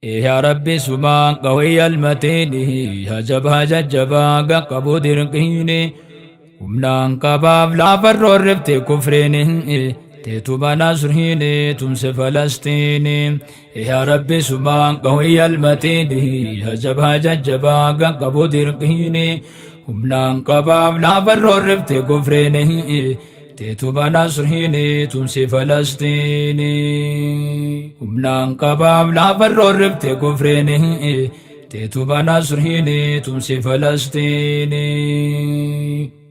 Yaa Rabbi sumaan qawiyya almatiini, yaa jabaa jajjabaa qaqqabu dirqiini, humnaan qabaaf lafa roorrifte kufriini, teetuma nasriini tumse Falastiini. Yaa Rabbi sumaan qawiyya almatiini, yaa jabaa jajjabaa qaqqabu dirqiini, humnaan qabaaf lafa roorrifte kufriini, teetuma nasriini tumse Falastiini. Humnaan qabaaf lafa roorrifte kufriini, teetuma nasriini tumse Falastiini.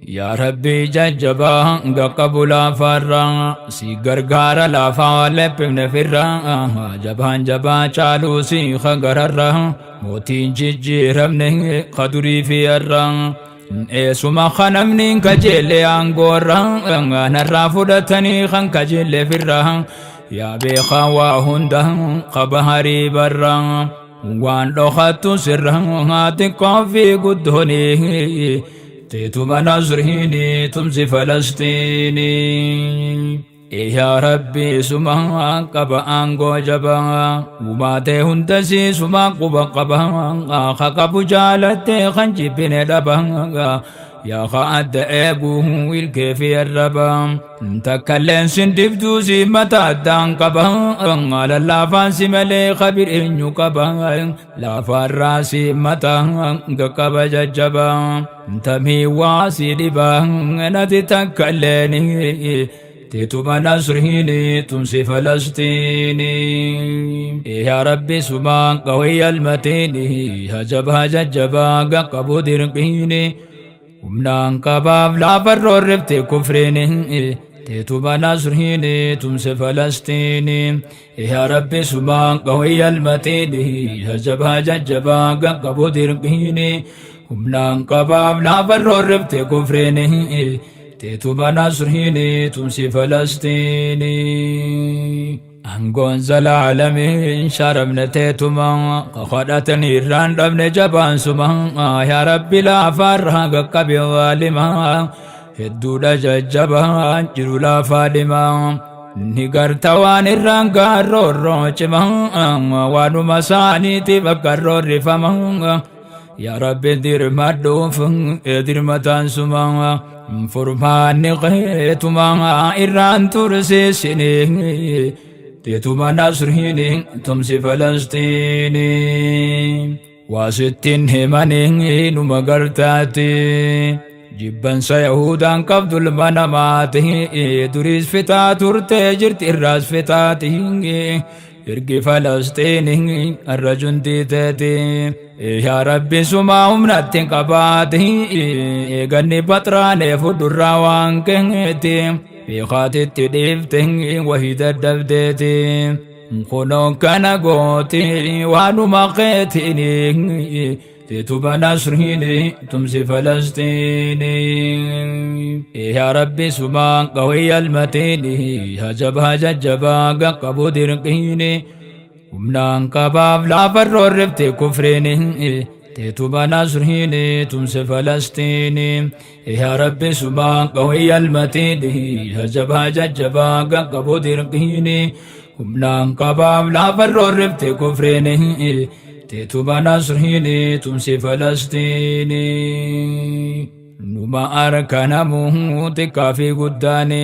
Yaa Rabbi jajjabaa qaqqabu lafarraa, si gargaara lafaa lephifne firraa, jabaan jabaa caaluu si hagararraa, mootiin jijjiiramne kadurii fi har'aa. Eessuma kanamni kajeelle aangoorraa, narraa fudhatanii kan kajeelle firraa, yaa beekaa waa hunda qaba harii barraa, waan dhokattu sirraa xiqqoo fi guddoonii, teetuma nasriini tumsi Falastiini. Yaa Rabbi suma qaba aangoo jabaa, uumaatee hundasii suma quba qaba, ka qabu jaalattee kan jibbine dhaba, yaa ka adda eeguu ilkee fi arraba, takkalleen sin dibduu si mata addaan qaba, lallaafaan si malee kabir eenyu qaba, lafaarraa si mata qaqqaba jajjaba, tamii waa si dhiba nati takkalleen, teetuma nasriini tumsi Falastiini. Yaa Rabbi sumaan qawiyya almatiini, yaa jabaa jajjabaa qaqqabu dirqiini, humnaan qabaaf lafa roorrifte kufriini, teetuma nasriini tumse Falastiini. Yaa Rabbi sumaan qawiyya almatiini, yaa jabaa jajjabaa qaqqabu dirqiini, humnaan qabaaf lafa roorrifte kufriini, teetuma nasriini tumsi Falastiini. Aangoon zalaalamiin sharamne teetuma, kadhatanii irraan dhabne jabaan suma, yaa Rabbi lafarraa qaqqabe waalima, hedduudha jajjabaan jiru lafaa dhima. Ni garta waan irraan gaarroorroo cima, waanuma isaaniitiif akka roorrifama. Yaa Rabbi dirmadhuuf dirmataan suma, furmaanni qeetuma irraan tursiisini, teetuma nasriini tumsi Falastiini. Waasittiin himanii numa gartaati. Jibbansa Yahudaan qabdu ilma namaati. Duriis fixaa turtee jirti irraas fixaati. Ergi Falastiini har'a juntii teeti. Yaa Rabbi sumaa humnatti qabaati. Eeganni baxraanee fudurraa waan keeti. Beekaatitti dhiifte wahii dadhabdeeti. Kunoo kana gooti waanuma keetiini. Teetuma nasriini tumsi Falastiini. Yaa Rabbi sumaan qawiyya almatiini, yaa jabaa jajjabaa qaqqabu dirqiini, humnaan qabaaf lafa roorrifte kufriini, teetuma nasriini tumsi Falastiini. Yaa Rabbi sumaan qawiyya almatiini, yaa jabaa jajjabaa qaqqabu dirqiini, humnaan qabaaf lafa roorrifte kufriini, teetuma nasriini tumsi Falastiini. Numa harka namuu xiqqaa fi guddaani,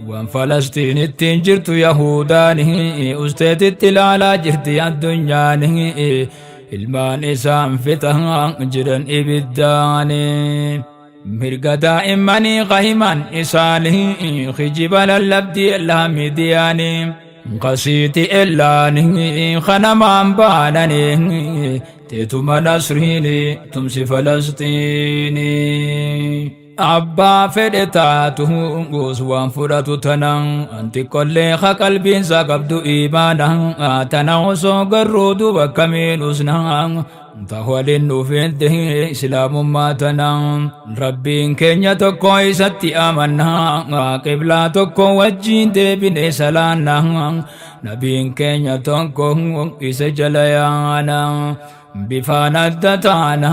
waan Falastiinittiin jirtu Yahudaani, usteetitti ilaalaa jirti addunyaani, ilmaan isaan fixaa jiran ibiddaani. Mirga daa'immanii qahiman isaanii, kijiba lallabdii illaa miidiyaanii, qasiiti illaanii kanamaan baananii, teetuma nasriini tumsi Falastiini. Abbaa fedhe taatu goos waan fudhatu tana, anti qollee ka qalbiinsa qabdu imaana, tana osoo garruu duuba akkamiin usna, ta waliin nuufinte islaamummaa tana. Rabbiin keenya tokko isatti amanna, qiblaa tokko wajjiin deebine salaanna, nabiin keenya tokko isa jala yaana, bifaan adda taana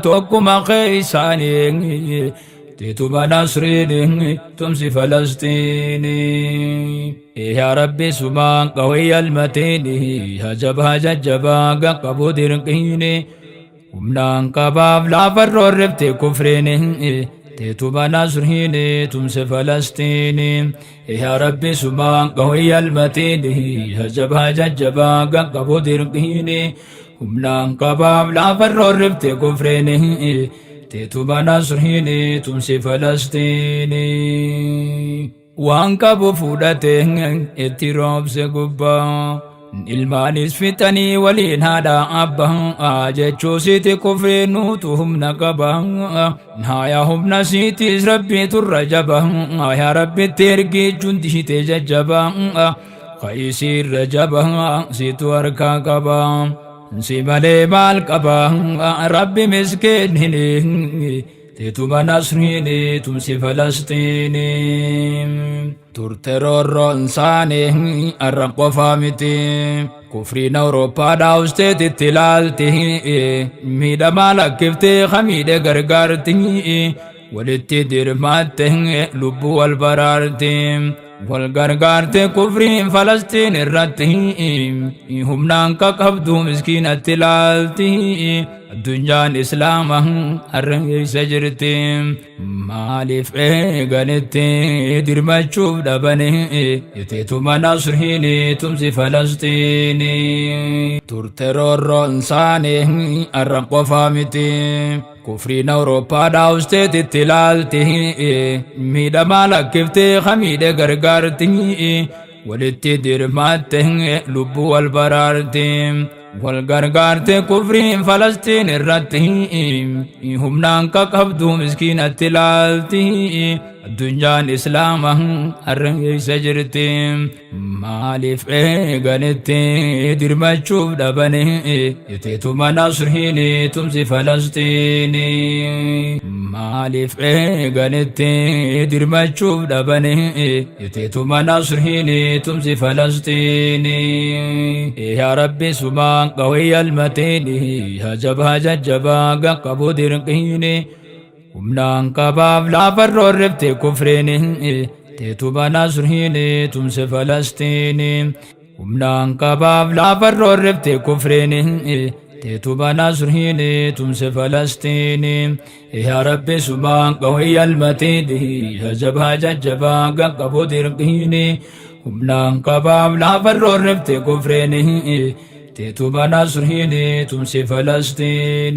tokkuma keessaanii. Teetuma nasriini tumsi Falastiini. Yaa Rabbi sumaan qawiyya almatiini hajabaa jajjabaa qaqqabu dirqiini. Humnaan qabaaf lafa roorrifte kufriini. Teetuma nasriini tumsi Falastiini. Yaa Rabbi sumaan qawiyya almatiini hajabaa jajjabaa qaqqabu dirqiini. Humnaan qabaaf lafa roorrifte kufriini. Teetuma nasriini tumsi Falastiini. Waan qabu fudhate itti roobse gubbaa. Ilmaanis fixanii waliin haadha abbaa jechuu siiti kufriin nuutu humna qaba. Haaya humna siitis rabbii turra jaba. Yaa Rabbitti ergii jundiite jajjaba. Ka'isiirra jaba siitu harkaa qaba. Si malee maal qaba Rabbi miskiinini. Teetuma nasriini tumsi Falastiini. Turte roorroon isaanii har'a qofaa miti. Kufriin Awurooppaadhaa usteetitti ilaalti. Miidhamaa lakkiftee hamiidhe gargaarti. Walitti dirmaatte lubbuu wal baraarti. Wal gargaarte kufriin Falastiin irratti. Humnaan qaqabdu miskiinatti ilaalti. Addunyaan Islaama har'a keessa jirti. Maaliif eeganitti dirmachuuf dhabani? Teetuma nasriini tumsi Falastiini. Turte roorroon isaanii har'a qofaa miti. Kufriin Awurooppaadhaa usteetitti ilaalti. Miidhamaa lakkiftee hamiidhe gargaarti. Walitti dirmaatte lubbuu wal baraarti. Wal gargaarte kufriin Falastiin irratti. Humnaan qaqabdu miskiinatti ilaalti. Addunyaan Islaama har'a keessa jirti. Maaliif eeganitti dirmachuuf dhabani? Teetuma nasriini tumsi Falastiini. Maaliif eeganitti dirmachuuf dhabani? Teetuma nasriini tumsi Falastiini. Yaa Rabbi sumaan qawiyya almatiini hajabaa jajjabaa qaqqabu dirqiini. Humnaan qabaaf lafa roorrifte kufriini. Teetuma nasriini tumsi Falastiini. Humnaan qabaaf lafa roorrifte kufriini. Teetuma nasriini tumsi Falastiini. Yaa Rabbi sumaan qawiyya almatiini hajabaa jajjabaa qaqqabu dirqiini. Humnaan qabaaf lafa roorrifte kufriini. Teetuma nasriini tumsi Falastiini.